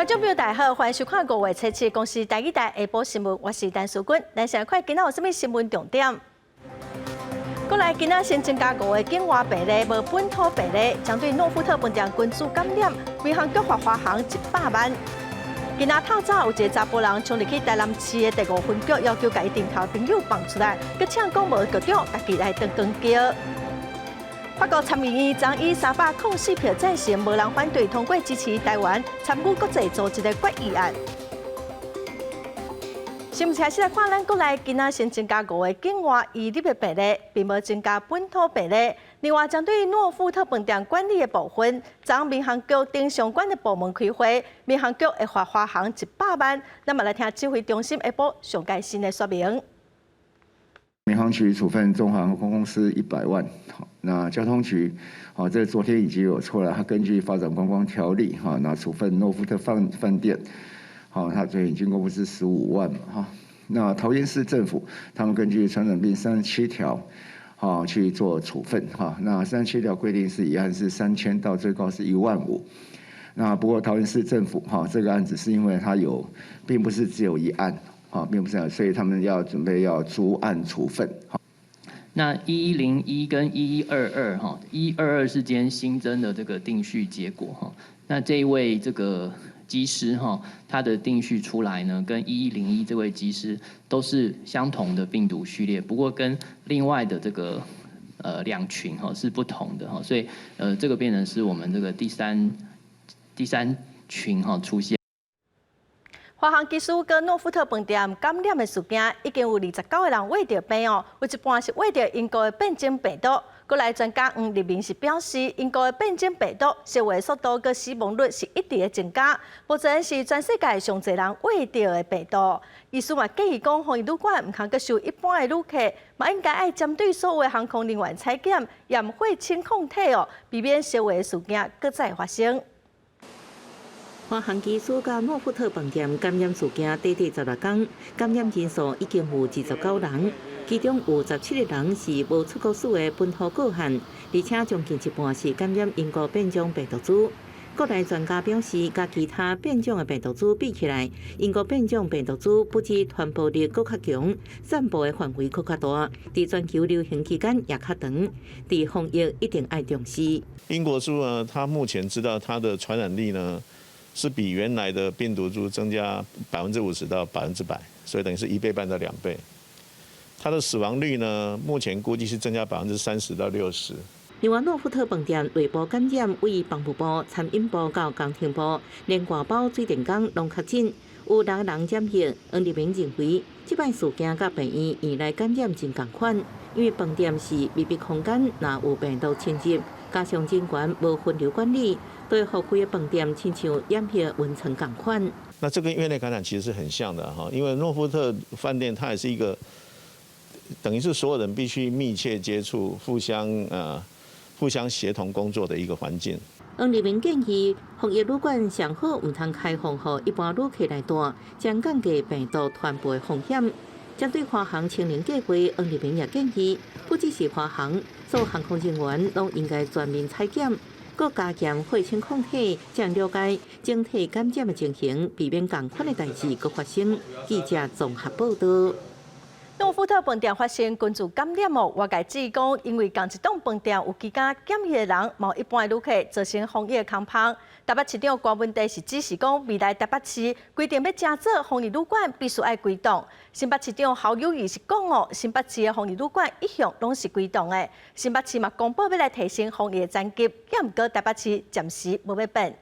觀眾朋友大家好，歡迎收看五月初七公視台語台下晡新聞，我是陳淑君。咱先來看今仔有啥物新聞重點。國內今仔新增加五個境外病例，無本土病例，針對諾富特飯店群組感染，民航局罰華航100萬。今仔透早有一个查埔人衝入去台南市的第五分局，要求共伊頂頭朋友放出來，閣嗆講無局長，家己來當扛轎。法國參議院昨以304票贊成，無人反對通過支持台灣參與國際組織的決議案。新聞開始來看，咱國內今仔新增加五個境外移入的病例，並無增加本土病例。另外，針對諾富特飯店管理的部分，昨民航局等相關的部門開會，民航局會罰華航100萬。咱嘛來聽指揮中心下晡上蓋新的說明。民航局處分中華航空公司100萬，好，那交通局，好，這昨天已經有出來，他根據發展觀光條例，哈，那處分諾富特飯店。好，他最已經公布是15萬嘛，哈。那桃園市政府他們根據傳染病37條，好去做處分，哈。那三十七條規定是一案是3000到最高是1.5萬。那不過桃園市政府，哈，這個案子是因為他有，並不是只有一案，哈，並不是，所以他們要準備要逐案處分。那1101跟1122，哈，122是今天新增的這個定序結果，哈。那這一位這個機師哈，他的定序出來呢，跟1101這位機師都是相同的病毒序列，不過跟另外的這個兩群哈是不同的哈，所以這個變成是我們這個第三群哈出現。華航機師佮諾富特飯店感染的事件，已經有29個人罹著病哦，有一半是罹著英國的變種病毒。國內專家黃立明是表示，英國的變種病毒傳播速度佮死亡率是一直咧增加，目前是全世界上濟人罹著的病毒。醫師嘛建議講，防疫旅館毋通閣收一般的旅客，嘛應該愛針對所有的航空人員採檢驗血清抗體哦，避免相似的事件閣再發生。華航機師佮諾富特飯店感染事件短短16工，感染人數已經有29人，其中有17個人是無出國史的本土個案，而且將近一半是感染英國變種病毒株。國內專家表示，佮其他變種的病毒株比起來，英國變種病毒株不止傳播力閣較強，散布的範圍閣較大，佇全球流行期間也較長，佇防疫一定愛重視。英國株呢，它目前知道它的傳染力呢，是比原來的病毒株增加50%到100%，所以等於是1.5倍到2倍。它的死亡率呢，目前估計是增加30%到60%。另外，諾富特飯店內部感染為房務部、餐飲部到工程部，連外包水電工攏確診，有六個人染疫。黃立明認為，這擺事件佮病院院內感染真仝款，因為飯店是密閉空間，若有病毒侵入，加上人員無分流管理，對予規个飯店親像染疫溫床仝款。那這跟院內感染其實是很像的哈，因為諾富特飯店它也是一個，等於是所有人必須密切接觸、互相協同工作的一個環境。黃立明建議，防疫旅館上好毋通開放予一般旅客來蹛，將降低病毒傳播的風險。針對華航清零計劃，黃立明也建議，不只是華航，所有航空人員攏應該全面採檢，閣加檢血清抗體，才了解整體感染的情形，避免仝款的代誌閣發生。記者綜合報道。諾富特飯店發生群組感染哦，外界指講，因為仝一棟飯店有居家檢疫的人，嘛有一般的旅客造成防疫的空縫。台北市長柯文哲是指示講，未來台北市規定欲成做防疫旅館，必須愛歸棟。新北市長侯友宜是講哦，新北市的防疫旅館一向攏是歸棟的。新北市嘛公布欲來提升防疫的層級，也毋過台北市暫時無欲變。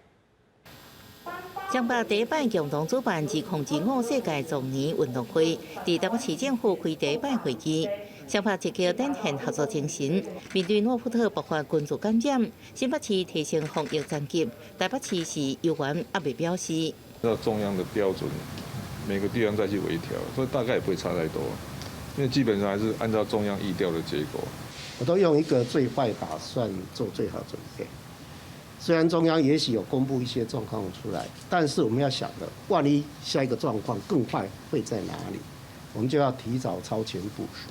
雙北第一擺共同主辦2025世界壯年運動會，佇台北市政府開第一擺會議，雙北積極展現合作精神。面對諾富特爆發群組感染，新北市提升防疫層級，台北市是猶原猶未表示。按照中央的標準，每個地方再去微調，所以大概也不會差太多，因為基本上還是按照中央疫調的結果。我都用一個最壞打算做最好準備。雖然中央也許有公布一些狀況出來，但是我們要想的，萬一下一個狀況更壞會在哪裡，我們就要提早超前部署。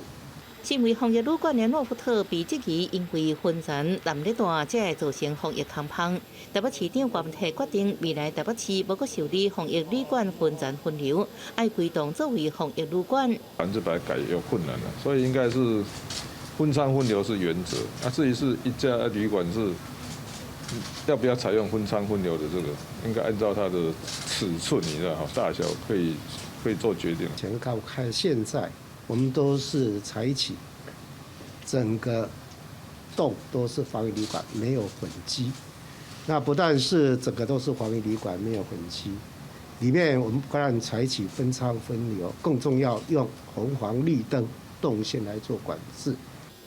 身為防疫旅館的諾富特被質疑因為薰塵濫熱大，才會造成防疫空縫。台北市長柯文哲決定，未來台北市無閣受理防疫旅館分層分流，愛歸棟作為防疫旅館。 100%改有困難了，所以應該是分艙分流是原則。啊，至於是一家旅館是要不要採用分艙分流的這個，應該按照它的尺寸，你知道大小可以做決定。前看看現在，我們都是採取整個棟都是防疫旅館，沒有混機。那不但是整個都是防疫旅館，沒有混機，裡面我們不但採取分艙分流，更重要用紅黃綠燈動線來做管制。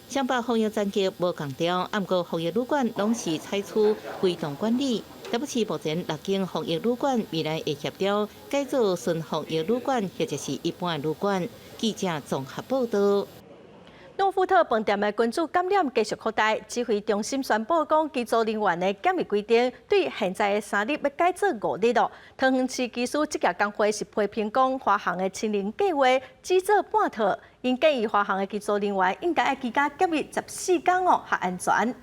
雙北防疫層級無仝調，毋過防疫旅館攏是採取歸棟管理。台北市目前六間防疫旅館未來會協調改做純防疫旅館或者是一般旅館。記者綜合報道。諾富特飯店的群組感染繼續擴大，指揮中心宣布講，機組人員的檢疫規定對現在的3日欲改做5日囉。桃園市機師職業工會是批評講，華航的清零計劃只做半套，𪜶建議華航的機組人員應該愛居家檢疫14天哦，較安全。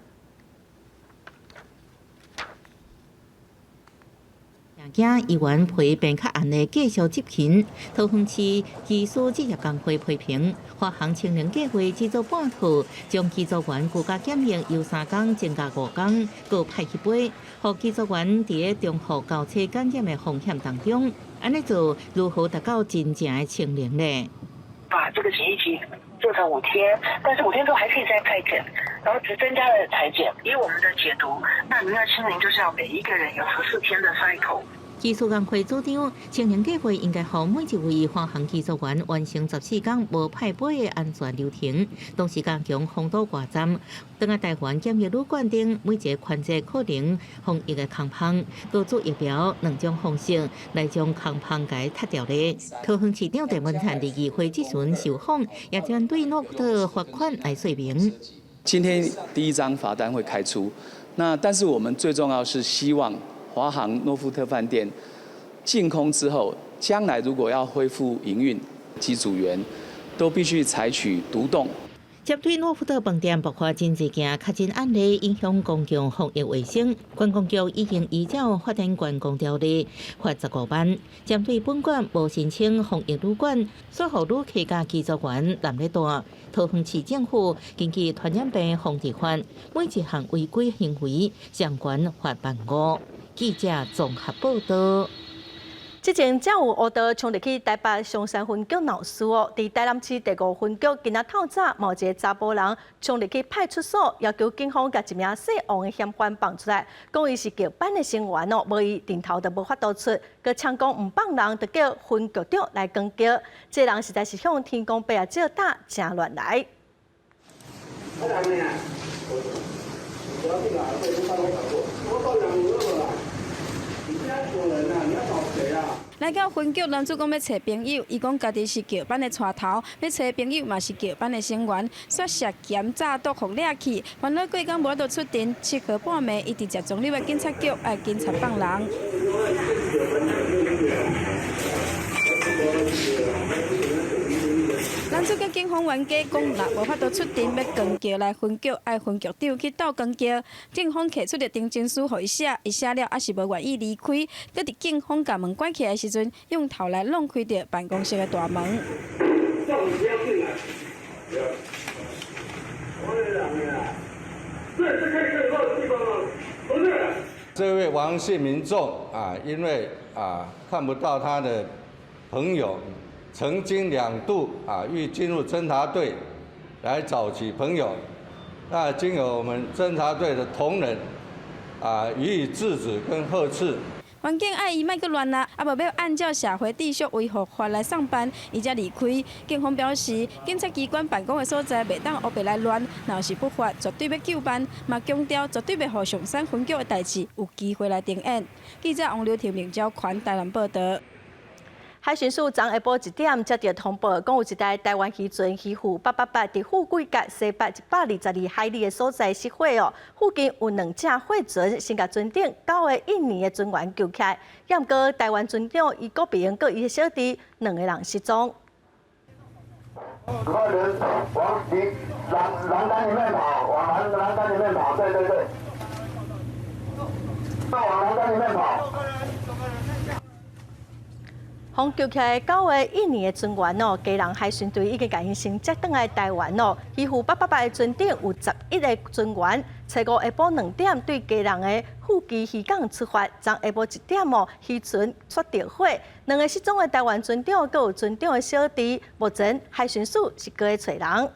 驚議員批評較嚴的繼續執行，桃園市機師職業工會批評華航清零計劃只做半套，將機組員居家檢疫由3工增加5工，閣派去飛，予機組員佇咧重複交叉感染的風險當中，按呢做如何達到真正的清零呢？把這個檢疫期做成5天，但是5天之後還可以再篩檢，然後只增加了採檢。以我們的解讀，那你要清零就是要每一個人有14天的 cycle。機師工會主張，清零計劃應該予每一位華航機組員完成14工無派飛的安全流程，同時加強封堵外站，轉來台灣檢疫旅館頂每一個環節可能防疫的空縫，閣做疫苗兩種方式來將空縫共踢掉咧。桃園市長鄭文燦佇議會質詢受訪，也針對諾富特罰款來說明。今天第一張罰單會開出，那但是我們最重要是希望華航諾富特飯店淨空之後，將來如果要恢復營運，機組員都必須採取獨棟。針對諾富特飯店爆發真濟件確診案例，影響公共防疫衛生，觀光局已經依照發展觀光條例罰15萬。針對本館無申請防疫旅館，煞予旅客佮機組員濫咧蹛，桃園市政府根據傳染病防治法，每一項違規行為相關罰15,000。記者綜合報道。之前才有烏道衝入去台北松山分局鬧事哦，佇台南市第五分局今仔透早，嘛有一个查埔人衝入去派出所，要求警方共一名姓王的嫌犯放出來，講伊是共班的成員哦，無伊陣頭就無法度出，閣嗆講毋放人，就叫分局長來扛轎。這个人實在是向天公伯仔借膽，誠亂來。來到分局，男子講欲揣朋友，伊講家己是轎班的帶頭，欲揣朋友嘛是轎班的成員，煞涉嫌詐賭予掠去，煩惱過工無法度出庭。7號半暝，伊直接衝入來警察局，愛警察放人。男子佮警方冤家講，若無法度出庭，欲扛轎來分局，愛分局長去鬥扛轎。警方提出的呈證書予伊寫，伊寫了猶是無願意離開。閣佇警方共門關起來的時陣，用頭來挵開著辦公室的大門。這位王姓民眾啊，因為啊看不到他的朋友。曾經兩度啊，欲進入偵查隊來找其朋友，那經由我們偵查隊的同仁啊予以制止跟呵斥。環境愛伊莫閣亂啦，啊無欲按照社會秩序維護法來上班，伊才離開。警方表示，警察機關辦公的所在袂當烏白來亂，若是不法，絕對欲究辦。嘛強調絕對袂予松山分局的代誌有機會來重演。記者王劉婷、明昭權台南報道。海巡署昨下晡1點接到通報，講有一台台灣漁船漁護888佇富貴角西北122海里的所在失火哦，附近有兩隻貨船，先共船頂9個印尼的船員救起來，毋過台灣船長伊郭碧英佮伊的小弟兩個人失蹤。快點往你欄杆裡面跑，往欄杆裡面跑，對對對，往欄杆裡面跑。予救起來九个印尼的船員哦，基隆海巡隊已經共𪜶先接轉來台灣哦。漁夫八八八的船頂有11個船員，初五下晡2點對基隆的富基漁港出發，昨下晡1點哦，漁船煞著火，兩个失蹤的台灣船長，閣有船長的小弟，目前海巡署是閣咧揣人。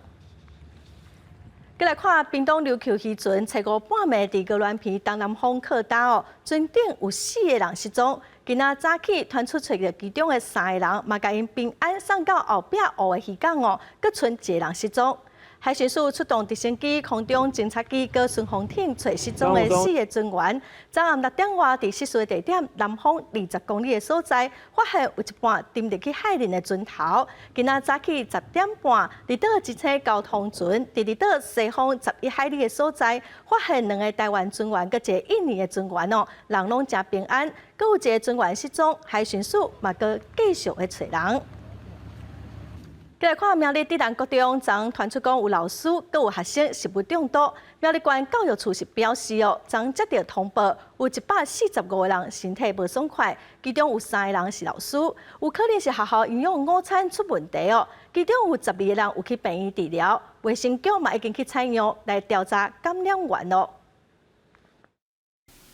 閣來看屏東琉球漁船，初五半暝佇鵝鑾鼻東南風靠礁哦，船頂有四个人失蹤。今仔早起傳出揣著其中的三个人，嘛共𪜶平安送到後壁湖的漁港哦，閣賰一个人失蹤。海巡署出動直升機、空中偵察機、閣順風艇揣失蹤的四个船員。昨暗6點外，佇失事的地點南方20公里的所在，發現有一半沉入去海裡的船頭。今仔早起10點半，離島一艘交通船佇離島西方11海里的所在，發現兩个台灣船員閣一个印尼的船員哦，人攏誠平安。閣有一个船員失蹤，海巡署嘛閣繼續咧揣人。閣來看苗栗竹南國中，昨傳出講有老師閣有學生食物中毒。苗栗縣教育處是表示哦，昨接著通報，有145個人身體無爽快，其中有三个人是老師，有可能是學校營養午餐出問題哦。其中有12個人有去病院治療，衛生局嘛已經去採樣來調查感染源咯。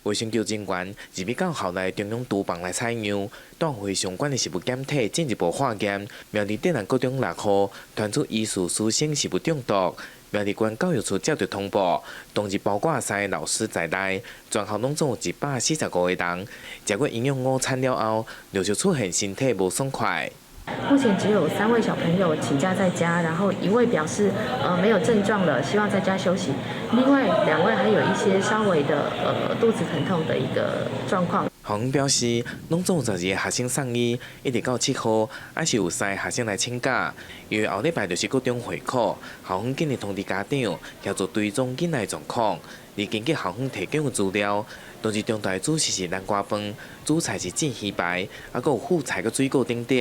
衛生局人員入去到校內中央廚房來採樣，帶回相關的食物檢體進一步化驗。苗栗竹南國中6號傳出疑似師生食物中毒，苗栗縣教育處接著通報，當日包括三个老師在內，全校攏總有145個人，食過營養午餐了後，陸續出現身體無爽快。目前只有三位小朋友請假在家，然後一位表示沒有症狀了，希望在家休息。另外兩位還有一些稍微的肚子疼痛的一個狀況。校方表示，攏總有12個學生送醫，一直到7號，還是有三个學生來請假。因為後禮拜就是國中會考，校方緊急通知家長協助追蹤囡仔的狀況。而根據校方提供的資料，當日中晝主食是南瓜飯，主菜是煎魚排，還閣有副菜佮水果等等。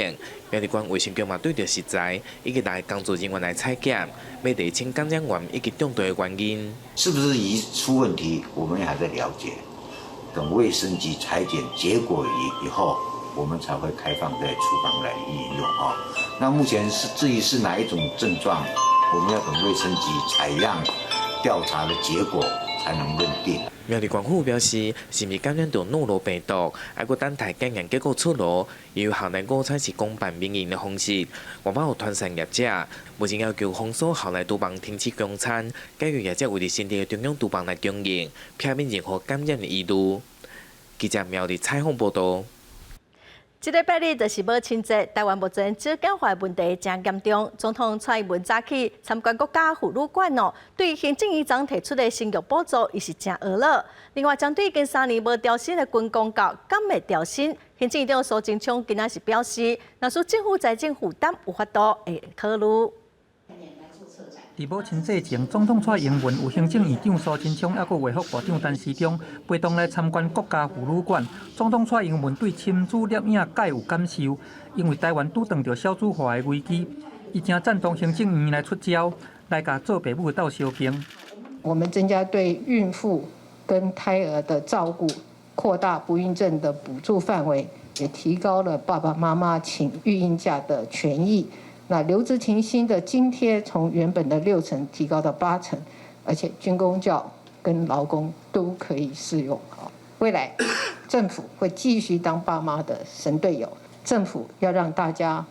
苗栗縣衛生局嘛對著食材以及來工作人員來採檢，欲釐清感染源以及中毒的原因。是不是魚出問題？我們還在了解，等衛生局採檢結果以後，我們才會開放在廚房來應用啊。那目前是至於是哪一種症狀，我們要等衛生局採樣調查的結果才能認定。苗栗縣府表示，是毋是感染著諾羅病毒，還閣等待檢驗結果出爐。由於校內午餐是公辦民營的方式，外口有團膳業者，目前要求封鎖校內廚房停止供餐，改由業者為新的中央廚房來供應，避免任何感染的疑慮。記者苗栗採訪報導。這禮拜日就是母親節，台灣目前少子化問題誠嚴重。總統蔡英文早起參觀國家婦女館哦，對行政院長提出的生育補助，伊是誠懊惱。另外，針對已經3年無調薪的軍公教，敢會調薪？行政院長蘇貞昌今仔是表示，若是政府財政負擔有法度，會考慮。佇母親節前，總統蔡英文有行政院長蘇貞昌，抑閣衛福部長陳時中陪同來參觀國家婦女館。總統蔡英文對親子攝影蓋有感受，因為台灣拄碰著少子化的危機，伊誠贊同行政院來出招，來共做爸母的鬥相共。我們增加對孕婦跟胎兒的照顧，擴大不孕症的補助範圍，也提高了爸爸媽媽請育嬰假的權益。那留職停薪的津貼從原本的6成提高到8成，而且軍公教跟勞工都可以適用。未來政府會繼續當爸媽的神隊友，政府要讓大家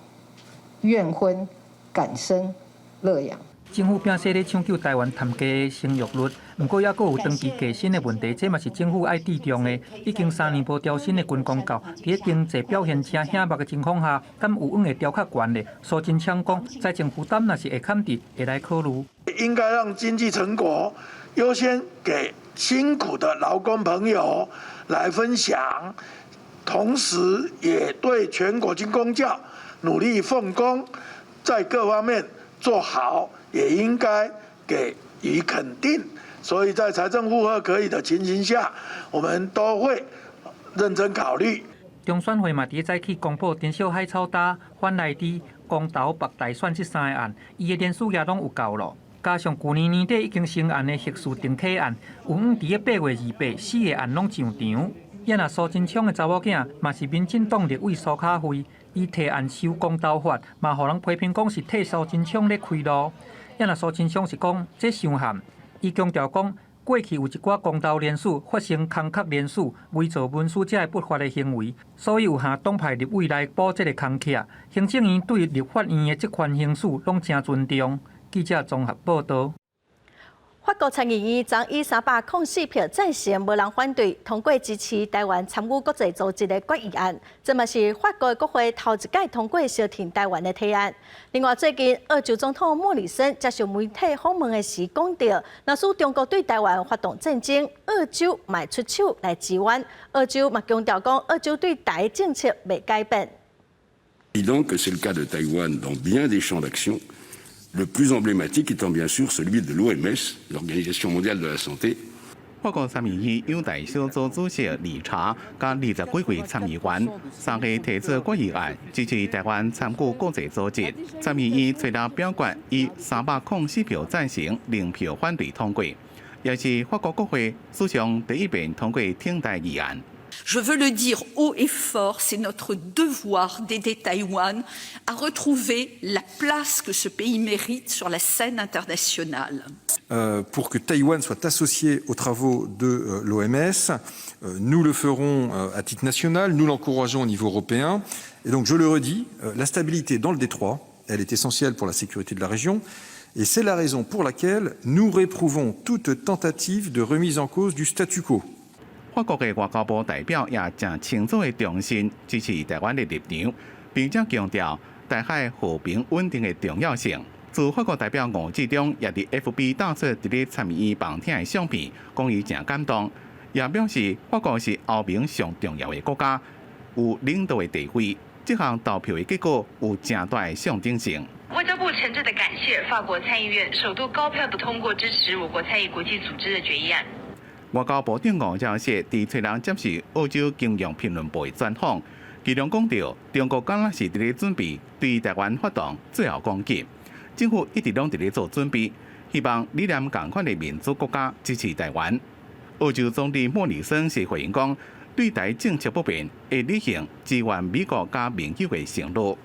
願婚、敢生、樂養。政府拼勢咧搶救台灣諂低的生育率，毋過猶閣有長期低薪的問題，這嘛是政府愛注重的。已經3年無調薪的軍公教，佇經濟表現誠顯目的情況下，敢有往會調較懸咧？蘇貞昌講，財政負擔若是會堪佇，會來考慮。應該讓經濟成果優先給辛苦的勞工朋友來分享，同時也對全國軍公教努力奉公，在各方面做好。也應該給予肯定，所以在財政負荷可以的情形下，我們都會認真考慮。中選會嘛，佇早起公布陳小海草礁、反萊豬、公投、北大選這三个案，伊的連署也攏有夠咯。加上舊年年底已經成案的核四重啟案，有往佇咧8月28，四个案攏上場。啊若蘇貞昌的查某囝嘛是民進黨立委蘇卡慧，伊提案修公投法，嘛予人批評講是替蘇貞昌咧開路。啊若蘇貞昌是講這傷譀，伊強調講過去有一寡公投連署發生空殼連署、偽造文書這个不法的行為，所以有向黨派立委來補這个空隙。行政院對立法院的職權行使攏誠尊重。記者綜合報導。法國參議院昨以304票贊成，無人反對，通過支持台灣參與國際組織的決議案。這嘛是法國國會頭一擺通過相挺台灣的提案。另外，最近澳洲總統莫里森接受媒體訪問的時講著，若使中國對台灣發動戰爭，澳洲嘛會出手來支援。澳洲嘛強調講，澳洲對台政策袂改變。 Évident que c'est le cas de Taïwan dans bien des champs d'action. Le plus emblématique étant bien sûr celui de l'OMS, l'Organisation mondiale de la santé. 法國參議院優待小組主席理查佮20幾位參議員，三個提出決議案，支持台灣參與國際組織。參議院初步表決以304票贊成，0票反對通過，也是法國國會史上第一遍通過挺台議案。 Je veux le dire haut et fort, c'est notre devoir d'aider Taïwan à retrouver la place que ce pays mérite sur la scène internationale. Pour que Taïwan soit associé aux travaux de l'OMS. Nous le ferons à titre national, nous l'encourageons au niveau européen. Et donc, je le redis, la stabilité dans le détroit, elle est essentielle pour la sécurité de la région. Et c'est la raison pour laquelle nous réprouvons toute tentative de remise en cause du statu quo. 法國的外交部代表也誠清楚的重申支持台灣的立場，並且強調台海和平穩定的重要性。駐法國代表吳志忠也佇 FB 打出佇咧參議院旁聽的相片，講伊誠感動，也表示法國是歐盟上重要的國家，有領導的地位。這項投票的結果有誠大的象徵性。外交部誠摯的感謝法國參議院首度高票的通過支持我國參與國際組織的決議案。外交部長吳釗燮佇初六接受澳洲金融評論報的專訪，其中講著中國敢若是佇咧準備對台灣發動最後攻擊，政府一直攏佇咧做準備，希望理念仝款的民主國家支持台灣。澳洲總理莫里森是回應講，對台政策不變，會履行支援美國佮盟友的承諾。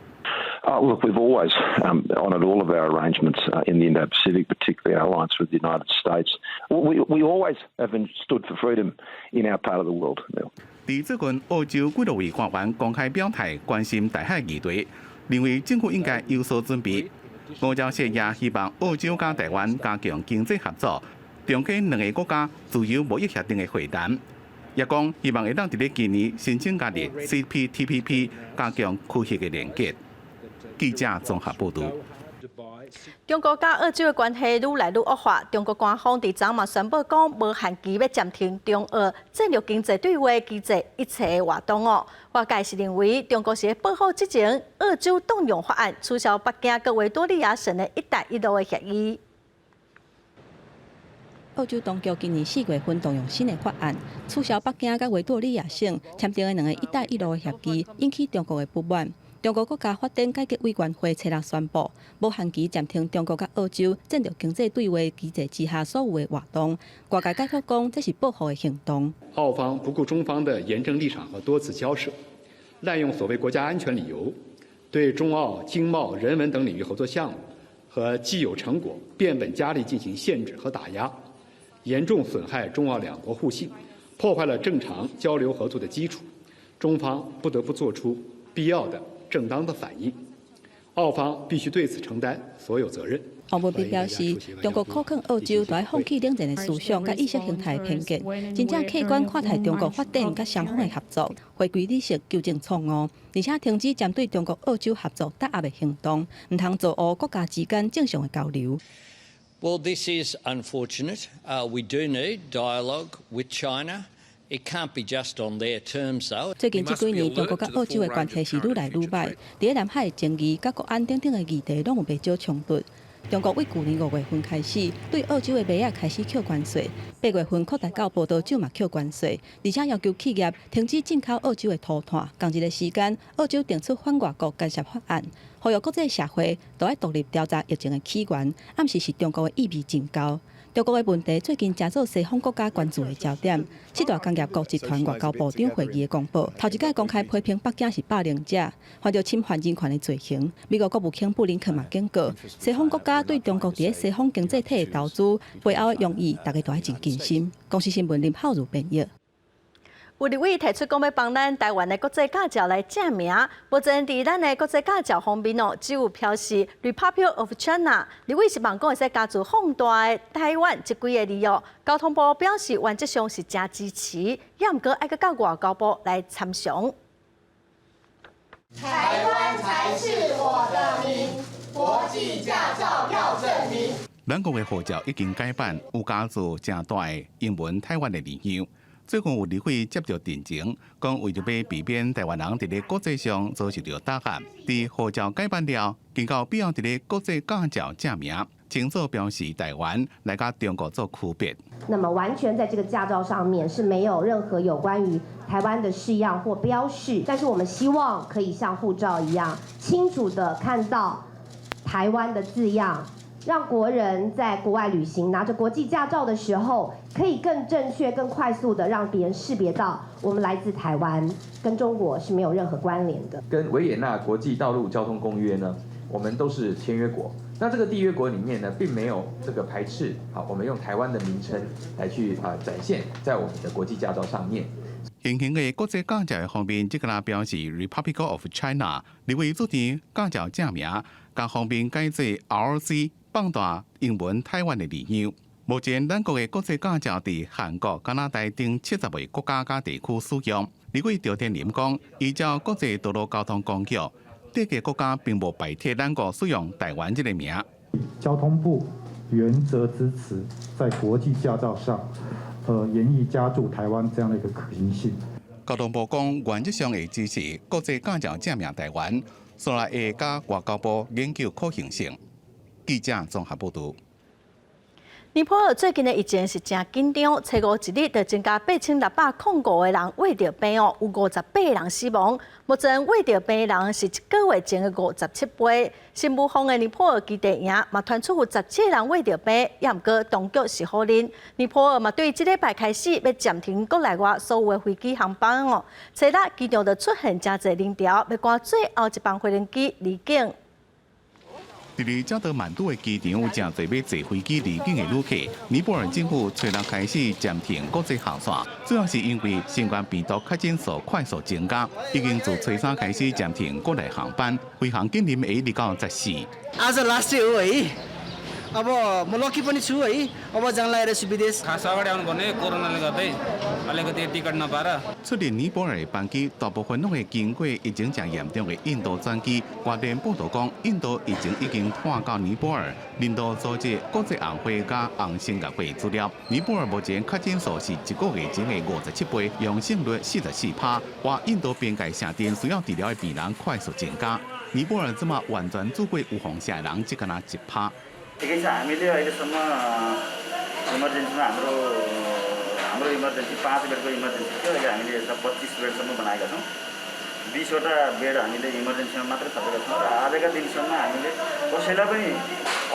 Look, we've always honoured all of our arrangements in the Indo-Pacific, particularly our alliance with the United States. We always have stood for freedom in our part of the world. 佇最近，澳洲幾落位官員公開表態，關心台海議題，認為政府應該有所準備。吳釗燮也希望澳洲佮台灣加強經濟合作，重啟兩个國家自由貿易協定的會談。也講希望會當佇咧今年申請加入 CPTPP，加強區域的連結。記者綜合報導。中國佮澳洲的關係愈來愈惡化。中國官方佇昨嘛宣布講，無限期欲暫停中澳戰略經濟對話機制一切的活動哦。外界是認為中國是咧報復之前澳洲動用法案取消北京佮維多利亞省的一帶一路的協議。澳洲當局今年4月份動用新的法案，取消北京佮維多利亞省簽訂的兩个一帶一路的協議，引起中國的不滿。中國國家發展改革委員會初六宣布，無限期暫停中國佮澳洲戰略經濟對話機制之下所有的活動。外界解讀講，這是報復的行動。澳方不顧中方的嚴正立場和多次交涉，濫用所謂國家安全理由，對中澳經貿、人文等領域合作項目和既有成果變本加厲進行限制和打壓，嚴重損害中澳兩國互信，破壞了正常交流合作的基礎。中方不得不做出必要的正當的反應，澳方必須對此承擔所有責任。王文斌表示，中國苦勸澳洲著愛放棄冷戰的思想佮意識形態偏見，真正客觀看待中國發展佮雙方的合作，回歸理性糾正錯誤，而且停止針對中國澳洲合作打壓的行動，毋通阻礙國家之間正常的交流。 Well, this is unfortunate. We do need dialogue with China. It can't be just on their terms, though. 最近這幾年，中國佮澳洲的關係是愈來愈䆀，佇咧南海爭議、佮國安等等的議題，攏有袂少衝突。中國對舊年五月份開始，對澳洲的麥仔開始扣關稅，八月份擴大到葡萄酒嘛扣關稅，而且要求企業停止進口澳洲的塗炭。仝一个時間，澳洲定出反外國干涉法案，呼籲國際社會都愛獨立調查疫情的起源，暗示是中國的意味真高。中國的問題最近成做西方國家關注的焦點。七大工業國集團外交部長會議的公報，頭一擺公開批評北京是霸凌者，犯著侵犯人權的罪行。美國國務卿布林肯嘛警告，西方國家對中國佇西方經濟體的投資背後的用意，大家都愛真謹慎。公視新聞林浩如編譯。有立委提出講欲幫咱台灣的國際駕照來正名，目前佇咱的國際駕照方面哦，只有標示 Republic of China。立委希望講會使加註放大的台灣這幾个字哦。交通部表示原則上是誠支持，也毋過愛閣佮外交部來參詳。台灣才是我的名，國際駕照要正名。咱國的護照已經改版，有加註誠大的英文台灣的字樣。最近有立委接著陳情，講為著欲避免台灣人佇咧國際上遭受著打壓，佇護照改版了，更有必要佇咧國際駕照正名，清楚標示台灣來佮中國做區別。那麼完全在這個駕照上面是沒有任何有關於台灣的式樣或標示，但是我們希望可以像護照一樣清楚地看到台灣的字樣。讓國人在國外旅行拿着國際駕照的時候，可以更正確、更快速的讓別人識別到我們來自台灣，跟中國是沒有任何關聯的。跟維也納國際道路交通公約呢，我們都是簽約國。那這個締約國裡面呢，並沒有這個排斥，好，我們用台灣的名稱來去啊展現在我們的國際駕照上面。現行的國際駕照方面，這個啦標示 Republic of China，立委主張駕照正名，共方面改做 ROC。放大英文台灣的字樣。目前，咱國的國際駕照佇韓國、加拿大等70個國家佮地區使用。立委趙天麟講，依照國際道路交通公約，這个國家並無排斥咱國使用台灣這个名。交通部原則支持在國際駕照上，研議加註台灣這樣的一個可行性。交通部講，原則上會支持國際駕照正名台灣，所以會佮外交部研究可行性。記者綜合報導。尼泊爾最近的疫情是誠緊張，初五一日就增加8605個人罹著病哦，有58人死亡。目前罹著病的人是一個月前的57倍。聖母峰的尼泊爾基地營嘛傳出有17人罹著病，也毋過當局是否認。尼泊爾嘛對這禮拜開始欲暫停國內外所有的飛機航班哦。初六機場就出現誠濟人潮，欲趕最後一班飛行機離境。佇咧加德滿都的機場有誠濟欲坐飛機離境的旅客。尼泊爾政府初六開始暫停國際航線，主要是因為新冠病毒確診數快速增加，已經自初三開始暫停國內航班，飛航禁令會一直到14。 आज last day हो है। अब म लकी पनि छु है। अब जानलाई रहेछु विदेश। खास अगाडि आउनुपर्ने कोरोनाले गर्दै अलिकति टिकट नपाएर。出入尼泊爾的班機大部分攏會經過疫情誠嚴重的印度轉機。外電報導講，印度疫情已經拖到尼泊爾，印度組織國際紅會佮紅新月會資料。尼泊爾目前確診數是一個月前的57倍，陽性率44%。外印度邊界城鎮需要治療的病人快速增加。尼泊爾這馬完全拄過有風險的人，只敢若1%。 ठिकै छ, हामीले अहिलेसम्म इमर्जेन्सीमा हाम्रो हाम्रो इमर्जेन्सी 5 बेडको इमर्जेन्सी थियो। अहिले हामीले यसलाई 25 बेडसम्म बनाएका छौँ। 20वटा बेड हामीले इमर्जेन्सीमा मात्रै थपेका छौँ र आजका दिनसम्म हामीले कसैलाई पनि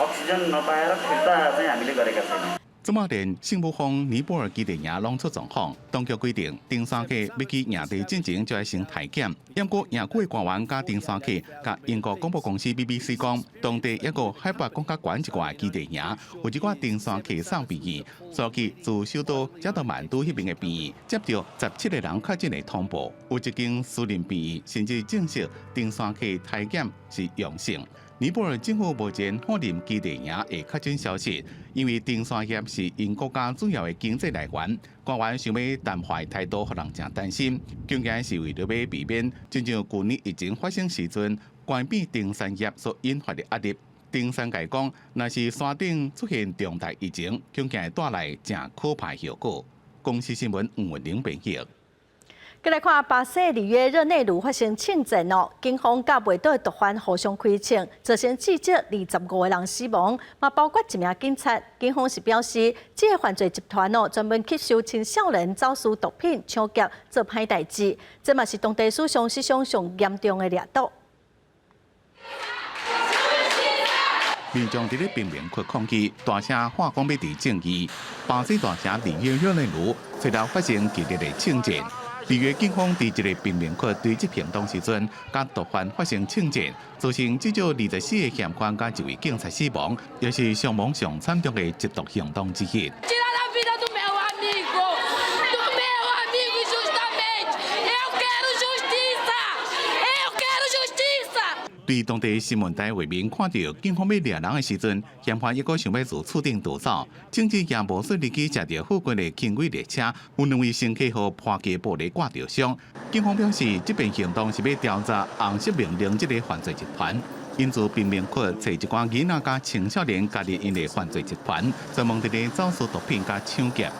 अक्सिजन नपाएर फिर्ता चाहिँ हामीले गरेका छैनौँ। 這馬連聖母峰尼泊爾基地營攏出狀況，當局規定登山客欲去營地進前就愛先篩檢。毋過營區的官員佮登山客佮英國廣播公司 BBC 講，當地一個海拔閣較懸一寡的基地營，有一寡登山客送病院，所以自首都加德滿都彼邊的病院接著17個人確診的通報，有一間私人病院甚至證實登山客篩檢是陽性。尼泊爾政府目前否認基地營的確診消息，因為登山業是𪜶國家主要的經濟來源。官員想欲淡化態度，予人誠擔心。關鍵是為著欲避免，親像舊年疫情發生時陣關閉登山業所引發的壓力。登山界講，若是山頂出現重大疫情，恐驚會帶來誠可怕後果。公視新聞吳文玲編譯。閣來看巴西里約熱內盧發生槍戰哦，警方佮袂道的毒販互相開槍，造成至少25個人死亡，嘛包括一名警察。警方是表示，這个犯罪集團哦，專門吸收青少年走私毒品、搶劫、做歹代誌，這嘛是當地史上死傷上嚴重的掠毒。民眾佇咧貧民窟抗議，大聲喊講欲佇正義。巴西大城里約熱內盧隨後發生激烈的槍戰。里約警方佇一个貧民窟對執行動時陣，佮毒販發生槍戰，造成至少24個嫌犯佮一位警察死亡，也是傷亡上慘重的緝毒行動之一。對當地新聞台畫面看著警方欲掠人的時陣，嫌犯猶閣想欲自厝頂逃走，槍支也無順利去射著附近的輕軌列車，有兩位乘客予破機玻璃割著傷。警方表示，這遍行動是欲調查紅色命令這个犯罪集團，𪜶自貧民窟揣一寡囡仔佮青少年加入𪜶的犯罪集團，專門佇咧走私毒品佮搶劫。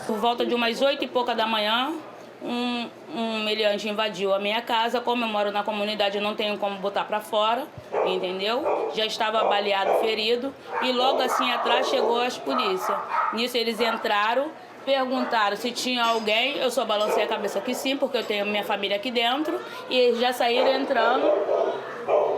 Por volta de umas oito e pouca da manhã, um meliante invadiu a minha casa. Como eu moro na comunidade, eu não tenho como botar para fora, entendeu? Já estava baleado, ferido, e logo assim atrás chegou as polícia. Nisso eles entraram, perguntaram se tinha alguém. Eu só balancei a cabeça que sim, porque eu tenho minha família aqui dentro. E eles já saíram entrando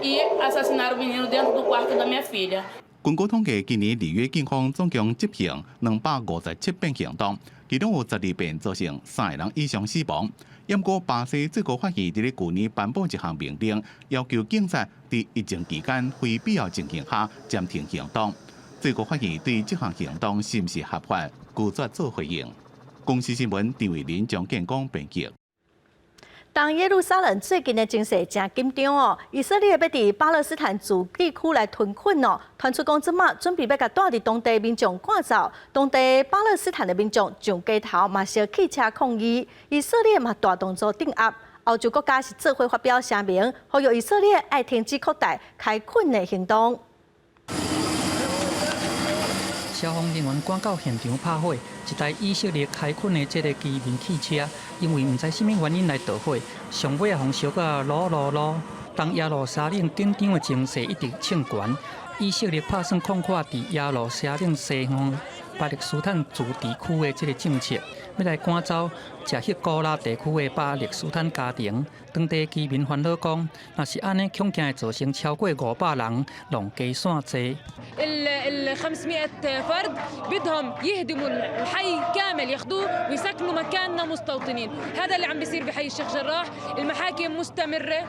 e assassinaram o menino dentro do quarto da minha filha. 根據統計，今年里約警方總共執行257遍行動，其中有12遍造成三个人以上死亡。毋過巴西最高法院佇咧舊年頒布一項命令，要求警察佇疫情期間非必要情形下暫停行動。最高法院對這項行動是毋是合法，拒絕做回應。公視新聞陳慧琳、張建光編輯。當耶路撒冷最近的情勢誠緊張哦，以色列欲佇巴勒斯坦自治區來屯墾哦，傳出講這馬準備欲共蹛佇當地民眾趕走，當地巴勒斯坦的民眾上街頭嘛燒汽車抗議，以色列嘛大動作鎮壓，歐洲國家是做伙發表聲明，呼籲以色列愛停止擴大開墾的行動。消防人員趕到現場拍火，一台以色列開墾的這个居民汽車，因為毋知啥物原因來著火，上尾仔予燒甲囉囉囉。當耶路撒冷緊張的情勢一直衝懸，以色列拍算擴闊佇耶路撒冷西方巴勒斯坦自治區的這个政策，欲來趕走食彼高拉地區的巴勒斯坦家庭。當地居民煩惱講，若是按呢，恐驚會造成超過500人攏家散濟。 ال 500 فرد بدهم يهدموا الحي كامل ياخذوه ويسكنوا مكاننا مستوطنين. هذا اللي عم بيصير بحي الشيخ جراح. المحاكم مستمرة،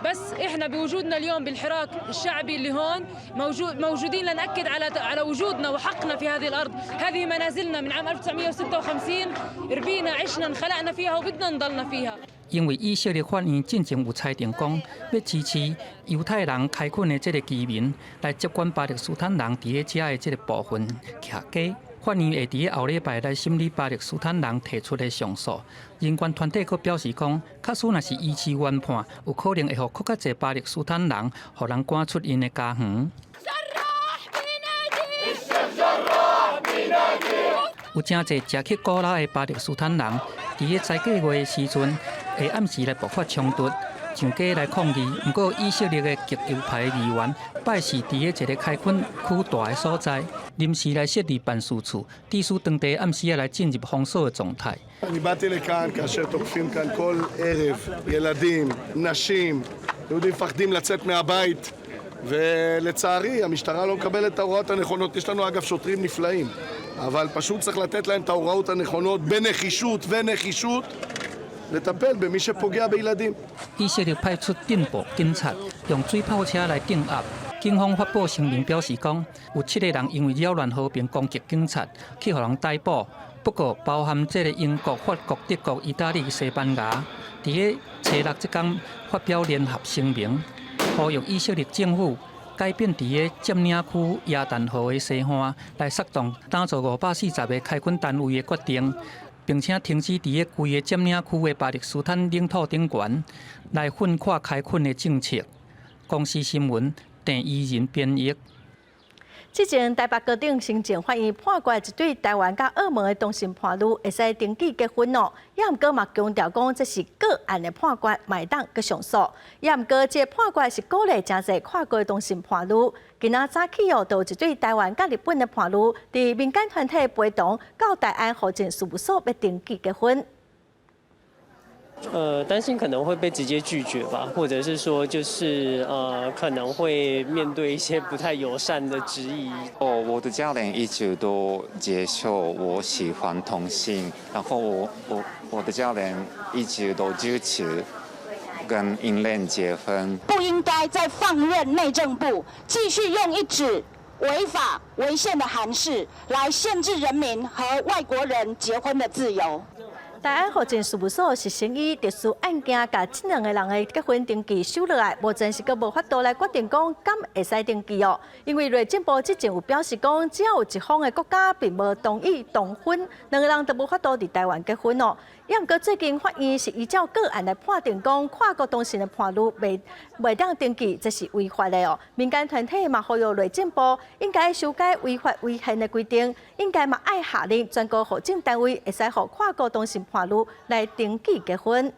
بس احنا بوجودنا اليوم بالحراك الشعبي اللي هون موجود موجودين لنأكد على وجودنا وحقنا في هذه الأرض. هذه منازلنا من عام 1956، ربينا، عشنا، انخلقنا فيها وبدنا نضلنا فيها. 因為以色列法院進前有裁定講，欲支持猶太人開墾的這个居民來接管巴勒斯坦人佇咧遮的這个部分徛家。法院會佇咧後禮拜來審理巴勒斯坦人提出的上訴。人權團體閣表示講，假使若是維持原判，有可能會予閣較濟巴勒斯坦人予人趕出𪜶的家園。有誠濟食去古拉的巴勒斯坦人，佇咧齋戒月的時陣，會暗時來爆發衝突，上街來抗議。毋過以色列的極右派議員拜四佇咧一个開墾區大的所在，臨時來設立辦事處，致使當地暗時仔來進入封鎖的狀態。 אני באתי לכאן כאשר תוקפים כאן כל ערב ילדים, נשים, יהודים מפחדים לצאת מהבית, ולצערי המשטרה לא מקבלת את ההוראות הנכונות. יש לנו אגב שוטרים נפלאים, אבל פשוט צריך לתת להם את ההוראות הנכונות בנחישות ונחישות לטפל במי שפוגע בילדים. 以色列派出鎮暴警察，用水炮車來鎮壓。警方發布聲明表示講，有7個人因為擾亂和平攻擊警察，去予人逮捕。不過，包含這个英國、法國、德國、意大利、西班牙，佇咧初六這工發表聯合聲明，呼籲以色列政府改變佇咧佔領區約旦河的西岸來釋動打造540个開墾單位的決定，並且停止佇咧規个佔領區的巴勒斯坦領土頂懸來奮闊開墾的政策。公視新聞鄭怡仁編譯。之前台北高等行政法院判決一對台灣佮澳門的同性伴侶會使登記結婚哦，也毋過嘛強調講這是個案的判決，嘛會當閣上訴。也毋過這個判決是鼓勵誠濟跨國同性伴侶。今仔早起哦，就有一對台灣佮日本的伴侶，佇民間團體陪同到大安戶政事務所欲登記結婚。擔心可能會被直接拒絕吧，或者是說就是可能會面對一些不太友善的質疑。哦，我的家人一直都接受我喜歡同性，然後我的家人一直都支持跟異性結婚。不應該再放任內政部繼續用一紙違法違憲的函釋來限制人民和外國人結婚的自由。大安戶政事務所是先以特殊案件，共這兩个人的結婚登記收落來，目前是閣無法度來決定講敢會使登記哦。因為內政部之前有表示講，只要有一方的國家並無同意同婚，兩个人就無法度佇台灣結婚哦。也毋過最近法院是依照個案來判定講，跨國同性的伴侶袂當登記，這是違法的哦。民間團體嘛呼籲內政部應該修改違法違憲的規定，應該嘛愛下令全國戶政單位會使予跨國同性伴侶來登記結婚。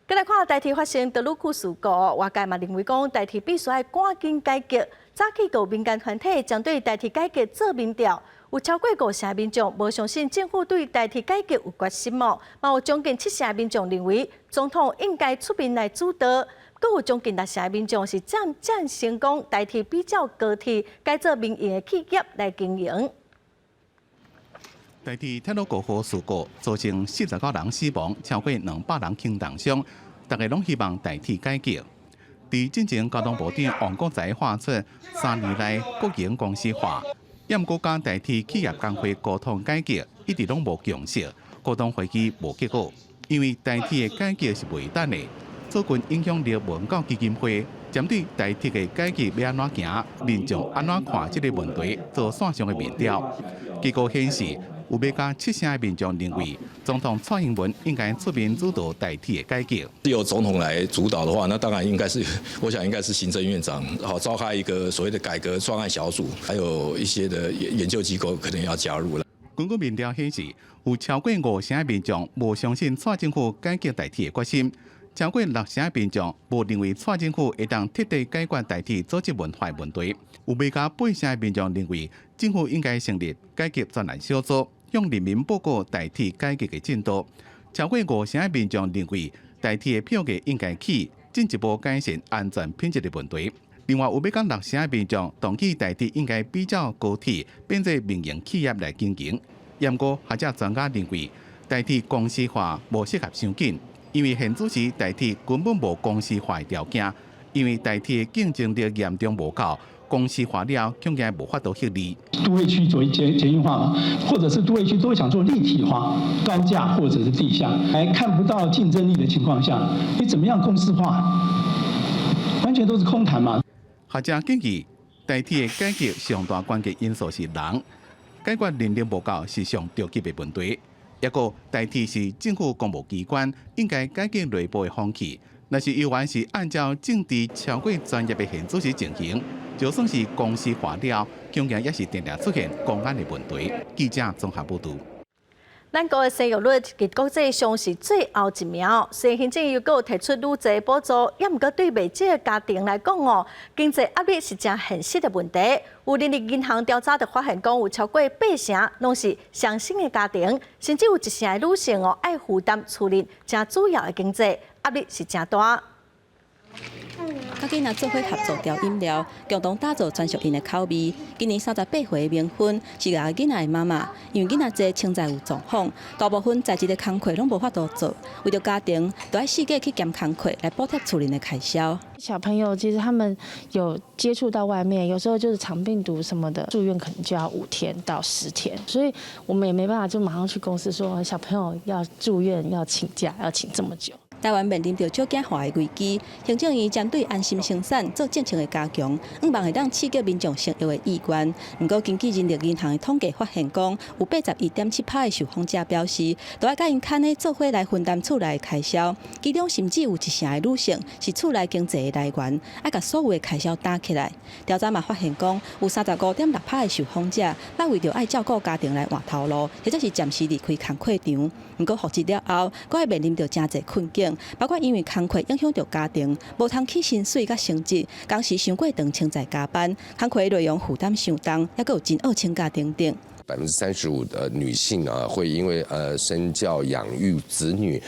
閣來看台鐵發生著擄區事故，外界嘛認為講台鐵必須愛趕緊改革。早起有民間團體針對台鐵改革做民調，有超過五成民眾無相信政府對台鐵改革有決心哦，嘛有將近七成民眾認為總統應該出面來主導，閣有將近六成民眾是贊成講台鐵比照高鐵改做民營的企業來經營。台鐵鐵路五號事故造成49人死亡，超過200人輕重傷，大家攏希望台鐵改革。佇進前交通部長王國材喊出3年內國營公司化，也毋過佮台鐵企業工會溝通改革，一直攏無共識，溝通會議無結果，因為台鐵的改革是袂等的。最近影響力文教基金會針對台鐵的改革欲按怎行，民眾按怎看這个問題，做線上的民調，結果顯示，有欲共七成的民眾認為，總統蔡英文應該出面主導台鐵的改革。由總統來主導的話，那當然應該是，我想應該是行政院長好召開一個所謂的改革專案小組，還有一些的研究機構可能要加入了。根據民調顯示，有超過五成的民眾無相信蔡政府改革台鐵的決心，超過六成的民眾無認為蔡政府會當徹底解決台鐵組織文化問題，有欲共八成的民眾認為政府應該成立改革專案小組。向人民報告台鐵改革的進度，超過五成的民眾認為台鐵的票價應該起，進一步改善安全品質的問題。另外，有欲共六成的民眾同意台鐵應該比照高鐵變做民營企業來經營。毋過學者專家認為，台鐵公司化無適合傷緊，因為現此時台鐵根本無公司化的條件，因為台鐵競爭力嚴重無夠。公司化了，恐驚無法度獲利。都會區做捷運化嘛，或者是都會區都會想做立體化、高架或者是地下，還看不到競爭力的情況下，你怎麼樣公司化？完全都是空談嘛。學者建議，台鐵的改革上大關鍵因素是人，解決人力無夠是上著急的問題。抑閣台鐵是政府公務機關，應該改革內部的風氣。若是猶原是按照政治超過專業的現此時進行，就算是公司化了，恐驚也是定定出現公安的問題。記者綜合報導。咱國的生育率佇國際上是最後一名，雖然行政院閣有提出愈濟補助，也毋過對袂少家庭來講哦，經濟壓力是誠現實的問題。有人力銀行調查就發現，講有超過八成攏是雙薪的家庭，甚至有一成的女性哦，愛負擔厝內誠主要的經濟壓力是誠大。佮囡仔做伙合作調飲料，共同打造專屬𪜶的口味。今年38歲的明芬是𠢕囡仔的媽媽，因為囡仔濟，穿在有狀況，大部分在職的工課攏無法度做，為著家庭，都愛四界去兼工課來補貼厝內的開銷。小朋友其實他們有接觸到外面，有時候就是腸病毒什麼的，住院可能就要5天到10天，所以我們也沒辦法就馬上去公司說小朋友要住院要請假，要請這麼久。台灣面臨著少子化的危機，行政院針對安心生產做政策的加強，向望會當刺激民眾生育的意願。毋過，根據人力銀行的統計發現，講有81.7%的受訪者表示，都愛佮𪜶牽的做伙來分擔厝內的開銷，其中甚至有一成的女性是厝內經濟的來源，愛共所有的開銷擔起來。調查嘛發現講，有35.6%的受訪者，捌為著愛照顧家庭來換頭路，或者是暫時離開工課場。毋過復職了後，閣會面臨著誠濟困境，包括因為工課影響著家庭，無通起薪水佮升職，工時傷過長，穿在加班，工課內容負擔傷重，猶閣有真惡請假等等。 35%的女性啊，會因為身教養育子女，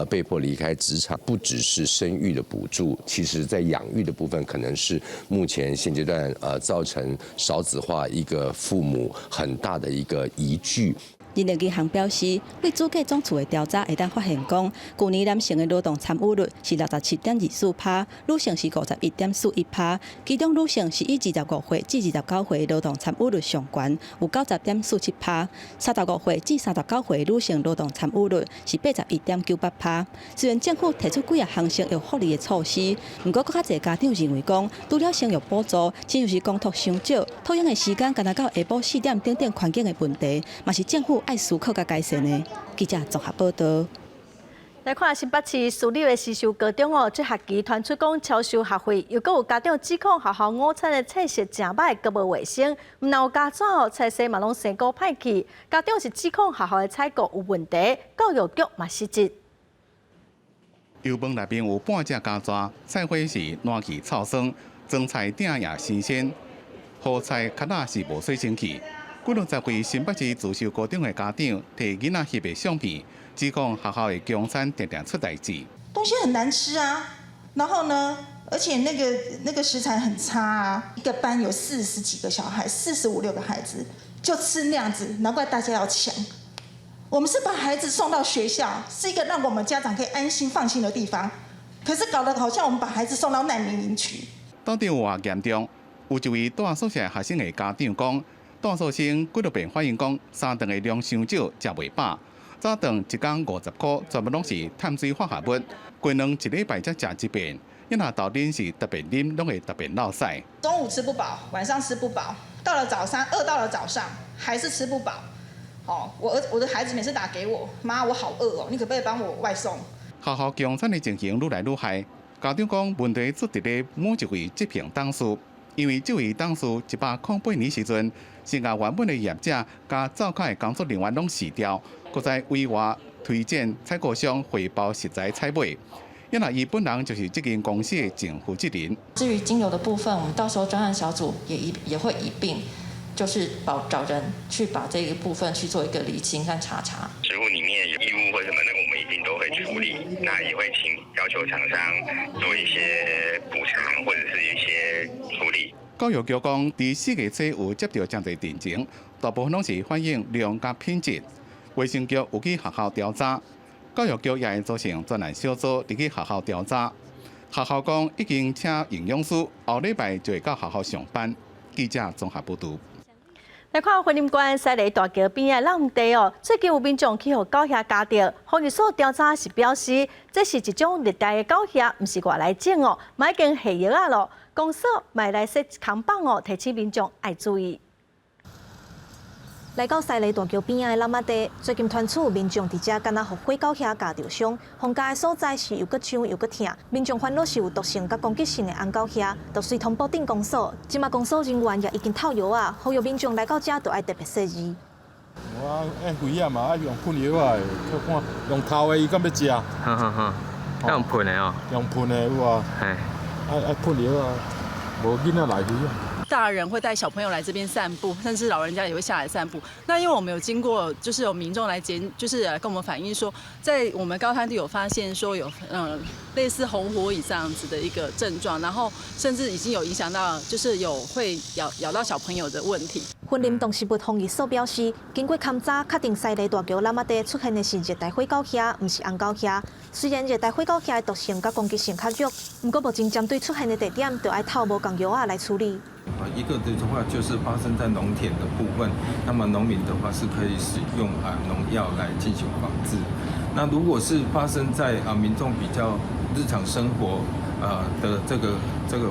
被迫離開職場。不只是生育的補助，其實在養育的部分，可能是目前現階段造成少子化一個父母很大的一個疑懼。人力銀行表示，對主計總處的調查會當發現講，舊年男性的勞動參與率是67.24%，女性是51.41%。其中女性是以25歲至29歲勞動參與率上懸，有90.47%；35歲至39歲女性勞動參與率是81.98%。雖然政府提出幾仔項生育福利的措施，毋過閣較濟家長認為講，除了生育補助，親像是公托傷少，托嬰的時間干焦到下晡4點等等環境的問題，嘛是政府愛思考佮改善的。記者綜合報道。來看新北市私立的思修高中哦，這學期傳出講超收學費，又閣有家長指控學校午餐的菜色誠歹，閣無衛生，毋但有加紙哦，菜色嘛攏生果歹去。家長是指控學校的採購有問題，教育局嘛失職。油飯內面有半隻蚵蛇，菜花是爛去臭酸，裝菜鼎也新鮮，予菜較早是無洗清氣。幾落十位新北市自修高中的家長提囡仔翕的相片，指控學校的供餐定定出代誌。東西很難吃啊，然後呢，而且那個食材很差啊。一個班有40幾個小孩，45、6個孩子就吃那樣子，難怪大家要搶。我們是把孩子送到學校，是一個讓我們家長可以安心放心的地方，可是搞得好像我們把孩子送到難民營去。到底有偌嚴重？有一位住宿舍學生的家長講。住宿生幾落遍反映講，三頓的量傷少，食袂飽。早頓一工50箍，全部攏是碳水化合物。雞卵一禮拜才食一遍，伊若豆奶是特別啉，攏會特別落屎。中午吃不飽，晚上吃不飽，到了早上餓到了早上還是吃不飽。哦，我的孩子每次打給我，媽，我好餓哦，你可不可以幫我外送？學校供餐的情形愈來愈害，家長講問題出佇咧某一位執行董事，因為這位董事108年時陣，先共原本的業者佮灶跤的工作人員攏辭掉，閣再委外推薦採購商回包食材採買。因為伊本人就是這間公司的前負責人。至於金流的部分，我們到時候專案小組也會一併，就是找人去把這個部分去做一個釐清和查查。食物裡面有異物或什麼的，我們一定都會處理。那也會請要求廠商做一些補償或者是一些處理。教育局講，佇4月初有接著誠濟陳情，大部分攏是反映量佮品質。衛生局有去學校調查，教育局也會組成專案小組入去學校調查。學校講已經請營養師，後禮拜就會到學校上班。記者綜合報導。來看雲林縣西螺大橋邊仔湳地哦，最近有民眾去予狗蟻咬著，防疫所調查是表示，這是一種熱帶的狗蟻，毋是外來種哦，嘛已經下藥仔囉。公所嘛來設看板哦，提醒民眾愛注意。來到西螺大橋邊仔的湳仔地，最近傳出有民眾佇遮敢若予灰狗蟻咬著傷，予咬的所在是又閣癢又閣疼。民眾煩惱是有毒性佮攻擊性的紅狗蟻，就隨通報鎮公所。這馬公所人員也已經透藥仔，呼籲民眾來到遮就愛特別細膩。我愛危險嘛，愛用噴藥仔的，看用頭的伊敢欲食？哈哈哈，用噴的哦。用噴的有啊。嘿。愛噴藥仔，無囡仔來危險。大人會帶小朋友來這邊散步，甚至老人家也會下來散步。那因為我們有經過，就是有民眾來檢，就是跟我們反映說，在我們高灘地有發現說有類似紅火蟻這樣子的一個症狀，然後甚至已經有影響到，就是有會咬到小朋友的問題。雲林動植物防疫所表示，經過勘查，確定西螺大橋湳仔地出現的是熱帶灰狗蟻，毋是紅狗蟻。雖然熱帶灰狗蟻的毒性佮攻擊性較弱，毋過目前針對出現的地點，就愛透無仝藥仔來處理。啊，一個的話就是發生在農田的部分，那麼農民的話是可以使用啊農藥來進行防治。那如果是發生在啊民眾比較日常生活的這個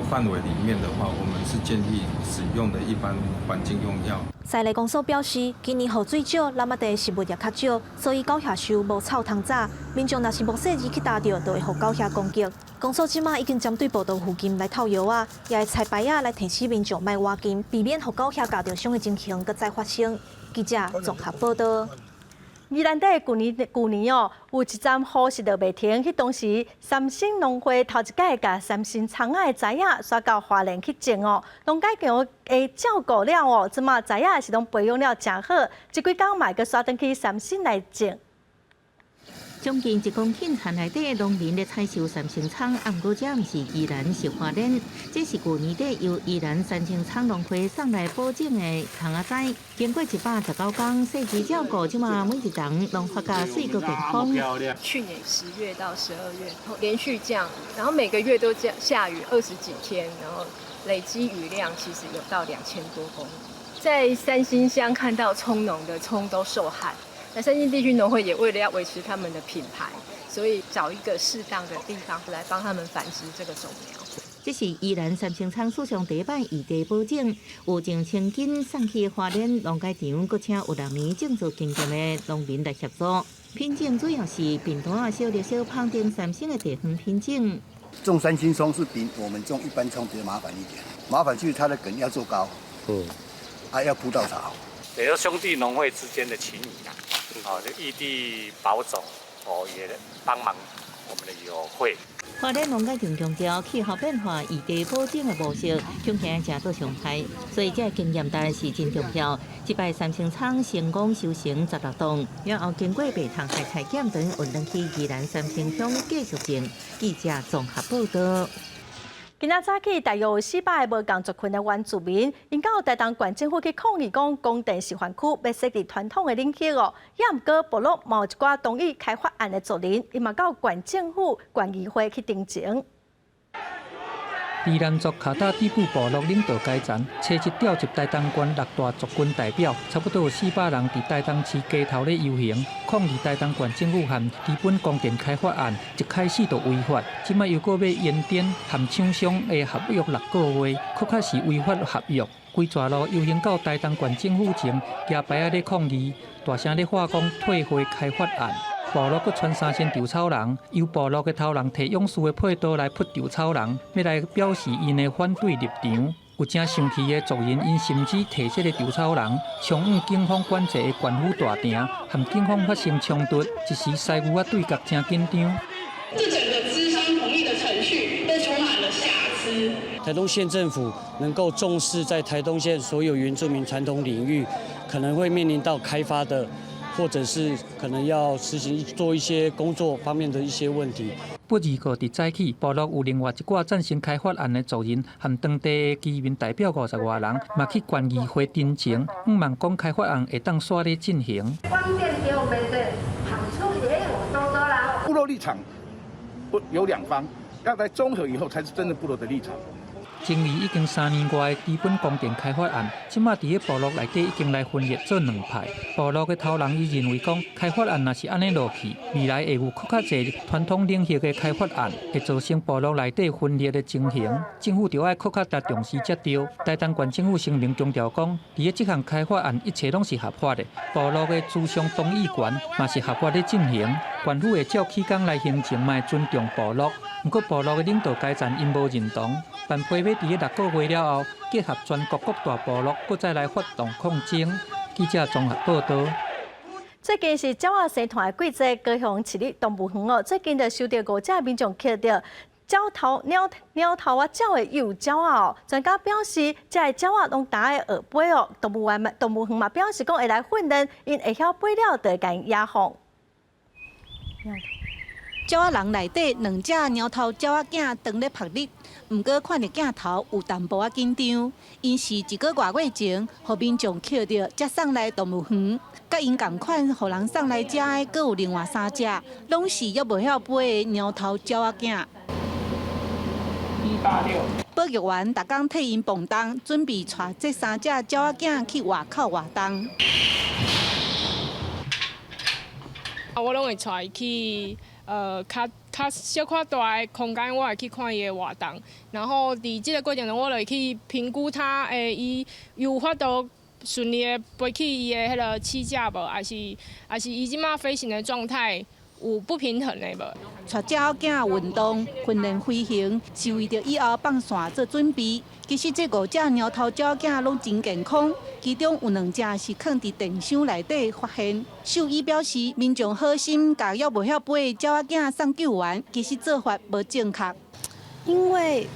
範圍裡面的話，我們是建議使用的一般環境用藥。西麗公所表示，今年雨水少，喇嘛地食物也較少，所以狗鴞獸無臭通早。民眾若是無細膩去踏著，就會予狗鴞攻擊。公所這馬已經針對步道附近來套藥仔，也會採牌仔來提醒民眾莫倚近，避免予狗鴞咬著傷的情形閣再發生。記者綜合報道。宜蘭底舊年哦，有一站雨是落袂停，彼當時三星農會頭一擺共三星蔥仔的栽仔徙到花蓮去種哦，農改場會照顧了哦，這馬栽仔是攏培養了誠好，這幾工嘛會閣徙轉去三星來種。將近1公頃田內底農民咧採收三星蔥，毋過這毋是宜蘭，是花蓮。這是舊年底由宜蘭三星蔥農會送來保種的蔥仔栽，經過119天細緻照顧，這馬每一叢攏發甲媠閣健康。去年10月到12月連續降雨，然後每個月都降下雨20幾天，然後累積雨量其實有到2000多公里。在三星鄉看到蔥農的蔥都受害。那三星地區農會也為了要維持他們的品牌，所以找一個適當的地方來幫他們繁殖這個種苗。這是宜蘭三星蔥史上第一擺異地保種，有種千金送去花蓮農改場，閣請有6年種植經驗的農民來協助。品種主要是平多仔小綠小芳等三星的地方品種。種三星蔥是比我們種一般蔥比較麻煩一點，麻煩就是它的梗要做高，啊要鋪稻草。等於兄弟農會之間的情誼啊，哦，就異地保種，哦，也幫忙我們的友會。花蓮農改場強調，氣候變化、異地保種的模式，恐驚誠做常態，所以這個經驗當然是真重要。這擺三星蔥成功收成16棟，然後經過白蟲害採檢等運轉去宜蘭三星鄉繼續種。記者綜合報道。今仔早起，大約有400個無仝族群的原住民，𪜶到台東縣政府去抗議，講光電示範區欲設佇傳統的領域哦。也毋過部落嘛有一寡同意開發案的族人，𪜶嘛到縣政府、縣議會去陳情。卑南族卡達底布部落領導階層，初一召集台東縣六大族群代表，差不多有400人佇台東市街頭咧遊行，抗議台東縣政府和基本光電開發案一開始就違法，這擺又閣欲延展和廠商的合約6個月，閣較是違反合約。規逝路遊行到台東縣政府前，舉牌仔咧抗議，大聲咧喊講退回開發案。部落閣穿三身稻草人，由部落的頭人提勇士的佩刀來撲稻草人，欲來表示𪜶的反對立場。有誠生氣的族人，𪜶甚至提這個稻草人，衝往警方管制的縣府大埕，和警方發生衝突，一時師牛仔對決誠緊張。這整個諮商同意的程序都充滿了瑕疵。台東縣政府能夠重視在台東縣所有原住民傳統領域可能會面臨到開發的，或者是可能要實行做一些工作方面的一些問題。不二個佇早起，部落有另外一寡贊成開發案的族人和當地的居民代表50外人，嘛去縣議會陳情，向望講開發案會當煞咧進行。光電給我們的好處也有多多啦。部落立場不有兩方，要在綜合以後才是真正部落的立場。爭議已經3年外的基本光電開發案，這馬佇咧部落內底已經來分裂做兩派。部落的頭人伊認為講，開發案若是按呢落去，未來會有閣較濟傳統領域的開發案，會造成部落內底分裂的情形。政府著愛閣較加重視才對。台東縣政府聲明強調講，佇咧這項開發案一切攏是合法的，部落的諮商同意權嘛是合法咧進行。縣府會照起工來行政，嘛會尊重部落。毋過部落的領導階層𪜶無認同，辦批欲佇咧6個月了後，結合全國各大部落，閣再來發動抗爭。記者綜合報道。最近是鳥仔生湠的季節，高雄市立動物園哦，最近就收著五隻民眾抾著鳥頭仔鳥的幼鳥仔哦。專家表示，這个鳥仔攏焦會學飛哦。動物園嘛表示講會來訓練，𪜶會曉飛了，就會共𪜶野放。鳥仔籠內底兩隻貓頭鳥仔囝當咧曝日，毋過看佇鏡頭有淡薄仔緊張。𪜶是一個外月前，予民眾抾著，才送來動物園。佮𪜶仝款，予人送來遮的，閣有另外三隻，攏是猶袂曉飛的貓頭鳥仔囝。八六。保育員逐工替𪜶磅重，準備帶這三隻鳥仔囝去外口活動。啊，我攏會帶伊去，較較小可大的空間，我會去看伊的活動。然後佇這個過程中，我就會去評估他，伊有法度順利的飛去伊的彼个棲架無？抑是伊這馬飛行的狀態有不平衡的無？帶鳥仔囝運動訓練飛行，是為著以後放線做準備。其實這五隻貓頭鳥仔囝攏真健康，其中有兩隻是囥佇電箱內底發現。獸醫表示，民眾好心共猶袂曉飛的鳥仔囝送救援，其實做法無正確。因為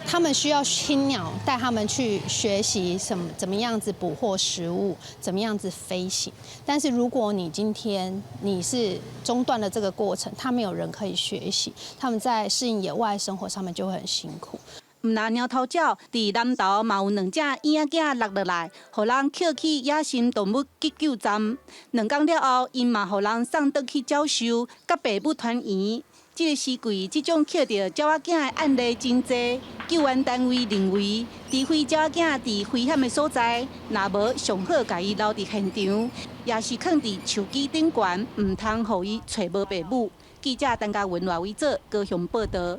他們需要親鳥帶他們去學習什麼，怎麼樣子捕獲食物，怎麼樣子飛行。但是如果你今天你是中斷了這個過程，他沒有人可以學習，他們在適應野外生活上面就會很辛苦。毋但貓頭鳥，佇南投嘛有兩隻鷹仔囝落落來，予人抾去野生動物急救站。2工了後，𪜶嘛予人送轉去鳥獸，佮爸母團圓。這個時季，這種抾著鳥仔囝的案例真濟。救援單位認為，除非鳥仔囝佇危險的所在，若無上好共伊留佇現場，抑是囥佇樹枝頂懸，毋通予伊揣無爸母。記者陳嘉文、賴偉哲高雄報道。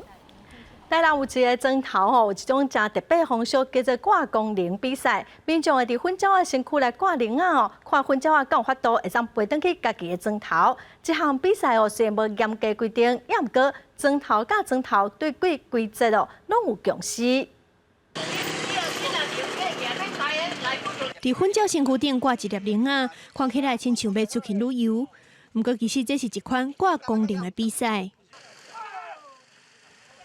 台南有一个庄頭吼，有一種誠特別風俗，叫做掛公鈴比賽。民眾會佇糞鳥仔身軀來掛鈴仔哦，看糞鳥仔敢有法度會當飛轉去家己的莊頭。這項比賽哦，雖然無嚴格規定，也毋過莊頭佮莊頭對規規則哦，攏有共識。佇糞鳥身軀頂掛一粒鈴仔，看起來親像欲出去旅遊。毋過其實這是一款掛公鈴的比賽。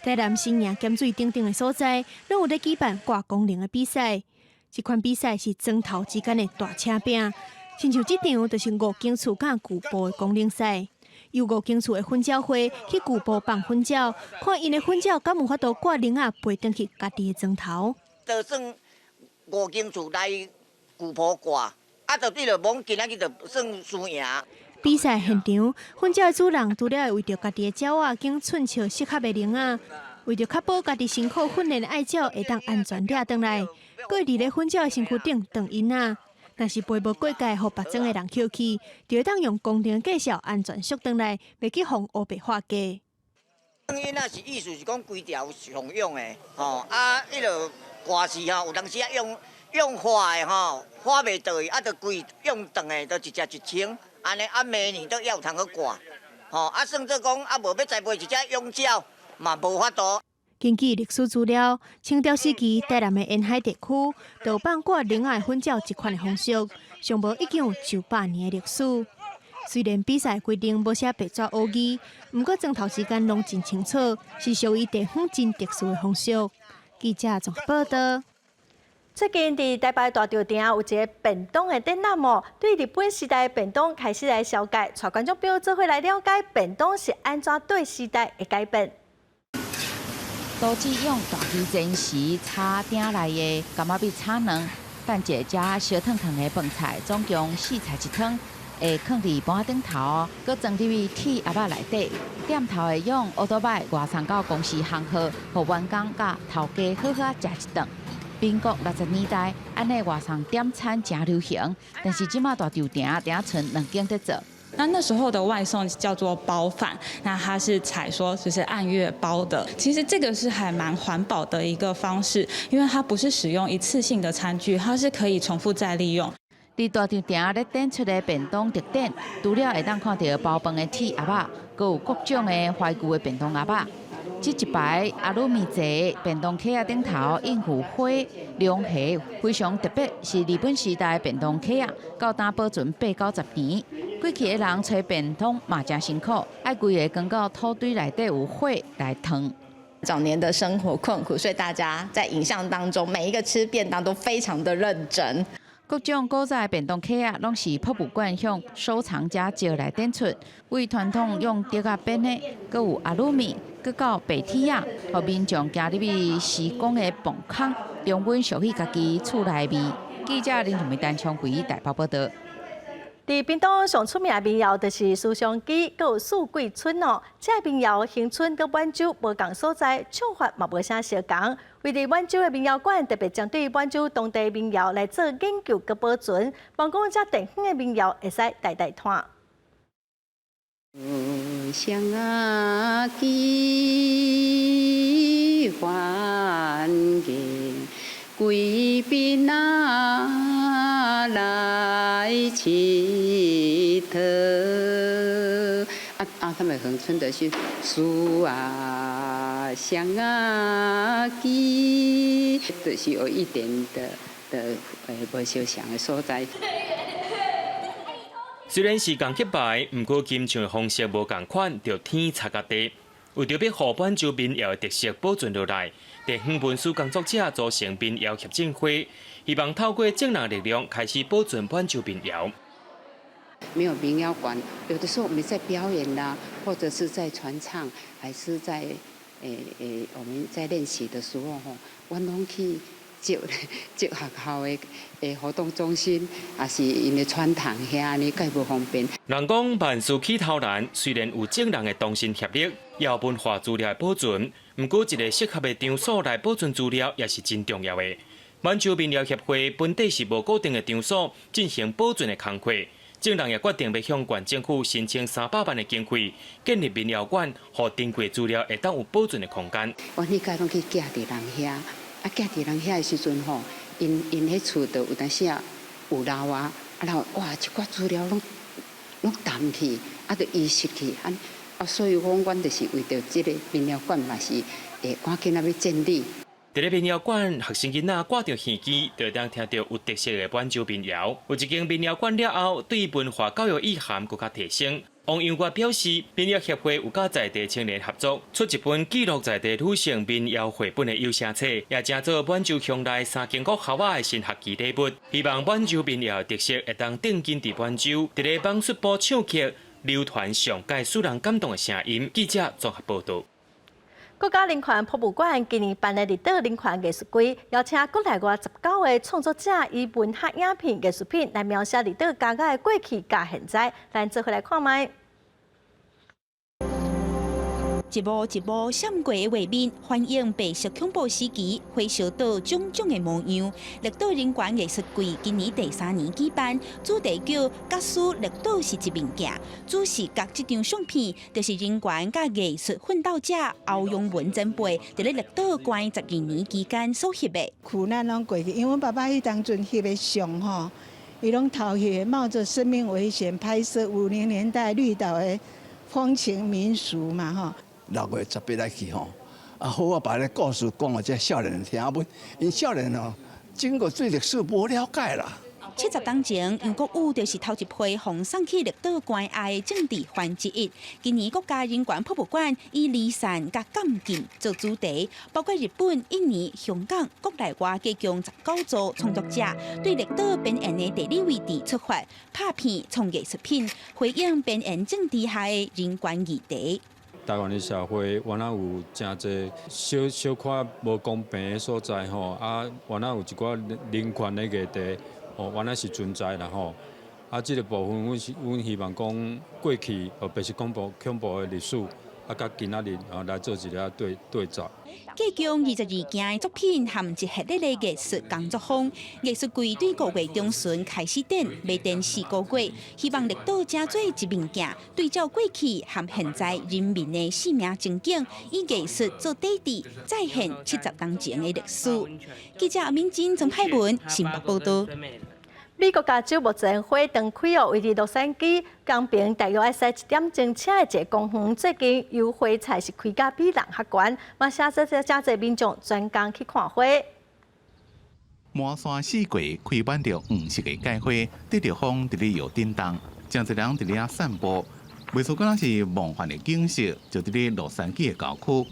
台南新營鹹水等等的所在，攏有咧舉辦掛公鈴的比賽。這款比賽是莊頭之間的大車拼，親像這場就是五間厝佮舊埔的公鈴賽。由五間厝的糞鳥會去舊埔放糞鳥，看𪜶的糞鳥敢有法度掛鈴仔飛轉去家己的莊頭。就算五間厝來舊埔掛，啊，就對著罔今仔日就算輸贏。比賽現場，糞鳥的主人除了會為著家己的鳥仔揀寸尺適合的鈴仔，為著確保家己辛苦訓練的愛鳥會當安全掠轉來，閣會佇咧糞鳥的身軀頂斷嬰仔。若是飛無過界，予別莊的人抾去，就會當用公鈴計數安全續轉來，袂去予烏白畫界。斷嬰仔是意思是講規條上用的，吼啊，彼落掛是吼，有當時啊用畫的吼，畫袂倒去，啊，就規用斷的，就一隻一千。按呢啊，明年都猶有通閣掛，吼啊，算做講啊，無欲栽培一隻養鳥嘛，無法度。根據歷史資料，清朝時期台南的沿海地區，就有放掛鈴仔的糞鳥這款的風俗，上無已經有900年的歷史。雖然比賽規定無寫白紙黑字，毋過莊頭之間攏真清楚，是屬於地方真特殊的風俗。記者綜合報道。最近佇台北大稻埕有一个便當的展覽哦，對日本時代的便當開始來紹介，帶觀眾朋友做伙來了解便當是按怎對時代的改變。都只用大機煎時炒鼎內的柑仔米炒卵，等一下燒燙燙的飯菜，總共四菜一湯，會囥佇盤仔頂頭，閣裝入去鐵盒仔內底。店頭會用歐多擺外送到公司行號，予員工佮頭家好好食一頓。民國60年代，按呢外送點餐誠流行，但是這馬大稻埕頂賰兩間佇做。那那時候的外送叫做包飯，那它是採說就是按月包的。其實這個是還蠻環保的一個方式，因為它不是使用一次性的餐具，它是可以重複再利用。佇大稻埕咧展出的便當特展，除了會當看著包飯的鐵盒仔，閣有各種的懷舊的便當盒仔。這一排阿魯米做便當盒仔頂頭印有花龍蝦，非常特別，是日本時代便當盒仔，到今保存八九十年。過去的人揣便當嘛誠辛苦，愛規个扛到土堆內底有火來燙。早年的生活困苦，所以大家在影像當中每一個吃便當都非常的認真。各種古早的便當盒仔，攏是博物館向收藏家借來展出。為傳統用竹仔編的，閣有阿魯米，閣到白鐵仔，予民眾行入去時光的墓空，重溫屬於家己厝內味。記者林同梅、陳昌輝台北報道。佇屏東上出名的民謠就是思相記，閣有四季春哦。這个民謠恆春佮滿州無仝所在，唱法嘛無啥相仝。位佇滿州的民謠館特別針對滿州當地民謠來做研究佮保存，望講這地方的民謠會使代代傳。雙機環境貴賓啊來𨑨迌，啊啊！他們恆春的是蘇啊雙機，就是有一點的無相像的所在。雖然是仝曲牌，毋過吟唱的方式無仝款，就天差佮地。為著欲予滿州民謠的特色保存落來，地方文史工作者組成民謠協進會，希望透過眾人力量開始保存滿州民謠。沒有民謠館，有的時候我們在表演啦，或者是在傳唱，還是在我們在練習的時候吼，阮攏去借借學校的活動中心，抑是𪜶的傳堂遐按呢較無方便。人講萬事起頭難，雖然有眾人的同心協力，也有文化資料的保存，毋過一個適合的場所來保存資料也是真重要的。滿州民謠協會本底是無固定的場所進行保存的工課，眾人也決定欲向縣政府申請300萬的經費，建立民謠館，予珍貴資料會當有保存的空間。阮彼屆攏去寄佇人遐，啊寄佇人遐的時陣吼，𪜶𪜶彼厝就有當時啊有漏啊，啊然後哇一寡資料攏澹去，啊就遺失去，啊啊所以講，阮就是為著這個民謠館嘛是會趕緊仔欲建立。佇咧民謠館，學生囡仔掛著耳機，就會當聽著有特色的滿州民謠。有一間民謠館了後，對文化教育意涵閣較提升。王陽月表示，民謠協會有佮在地青年合作，出一本記錄在地女性民謠繪本的有聲冊，也成做滿州鄉內三間國校仔的新學期禮物。希望滿州民謠特色會當定根佇滿州，佇咧網術埔唱曲流傳上蓋使人感動的聲音。記者綜合報導。國家人權博物館今年辦的綠島人權藝術季，邀請國內外19個創作者以文學影片、藝術品來描寫綠島佳芽的過去佮現在。咱做伙來看覓。一幕一幕閃過的畫面，反映白色恐怖時期火燒島種種的模樣。綠島人權藝術季今年第三年舉辦，主題叫《假使綠島是一面鏡》，主視覺這張相片，就是人權佮藝術奮鬥者歐陽文前輩佇咧綠島關12年期間所翕的。苦難攏過去，因為阮爸爸彼當陣翕的相吼，伊攏偷翕，冒著生命危險拍攝50年代綠島的風情民俗嘛吼。6月18來去吼，啊好啊，把這故事講予這少年聽，啊無𪜶少年哦，整個對歷史無了解啦。70冬前，楊國宇就是頭一批予送去綠島關押的政治犯之一。今年國家人權博物館以離散佮監禁做主題，包括日本、印尼、香港、國內外加共19組創作者，對綠島邊緣的地理位置出發，拍片創藝術品，回應邊緣政治下的人權議題。台灣的社會原來有誠濟小小可無公平的所在吼，啊，原來有一寡人權的議題，吼，原來是存在啦吼。啊，這個部分，阮希望講過去哦，白色恐怖的歷史，啊，佮今仔日啊來做一個對照。計共22件的作品含一系列的藝術工作坊，藝術季對5月中旬開始展，欲展4個月，希望綠島成做一面鏡，對照過去和現在人民的生命情景，以藝術做底底，再現70冬前的歷史。記者阿敏珍、曾海文新北報導。美國加州目前火長開哦，位佇洛杉磯東爿大約愛駛1點鐘車的一個公園，最近油花菜是開甲比人較懸，嘛誠濟誠濟民眾專工去看花。滿山四季開滿著黃色的芥花，得著風佇咧搖振動，誠濟人佇咧遐散步，袂輸敢若是夢幻的景色，就佇咧洛杉磯的郊區。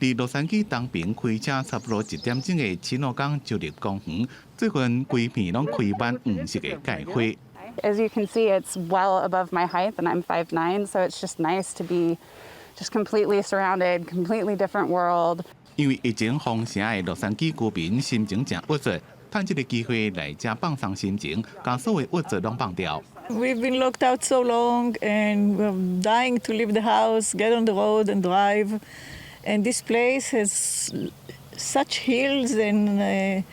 佇洛杉磯東爿開車差不多1點鐘的奇諾岡州立公園，最近規片攏開滿黃色的芥花。 As you can see, it's well above my height, and I'm 5'9", so it's just nice to be just completely surrounded, completely different world. 因為疫情封城的洛杉磯居民心情誠鬱卒，趁這個機會來遮放鬆心情，將所有鬱卒攏放掉。We've been locked out so long and we're dying to leave the house, get on the road and drive. And this place has such hills and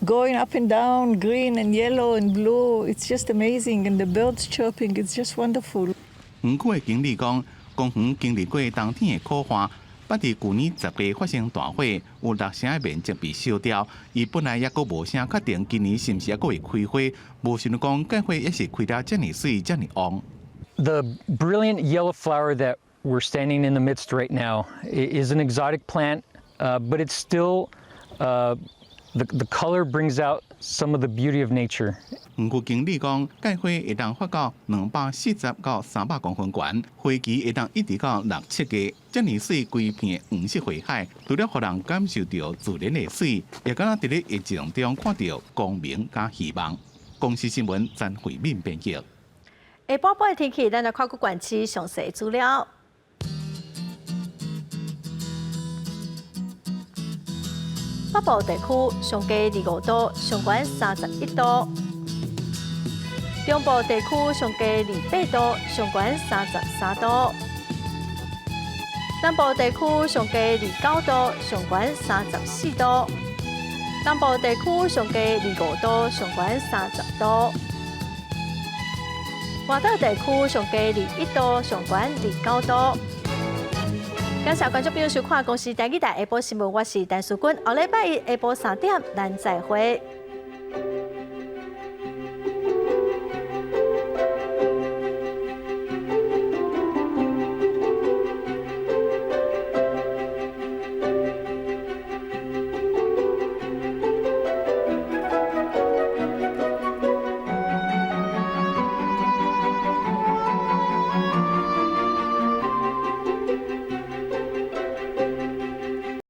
going up and down, green and yellow and blue. It's just amazing. And the birds chirping, it's just wonderful. 園區的經理講，公園經歷過冬天的苦旱，捌佇舊年10月發生大火，有六成的面積被燒掉。伊本來猶閣無啥確定今年是毋是猶閣會開花，無想講蓋花猶是開得遮爾媠、遮爾旺。 The brilliant yellow flower that we're standing in the midst right now is an exotic plant, but it's still the color brings out some of the beauty of nature. 園區經理講，蓋花會當發到240到300公分懸，花期會當一直到六七月。遮爾媠規片黃色花海，除了予人感受著自然的媠，也敢若佇咧疫情中看著光明佮希望。公視新聞曾慧敏編輯。下晡晡的天氣，咱來看各縣市詳細資料。北部地區上低25度，上懸31度；中部地區上低28度，上懸33度；南部地區上低29度，上懸34度；東部地區上低25度，上懸30度；外島地區上低21度，上懸29度。感謝觀眾朋友收看《公視台語台下晡新聞》，我是陳淑君。後禮拜一下晡3點，咱再會。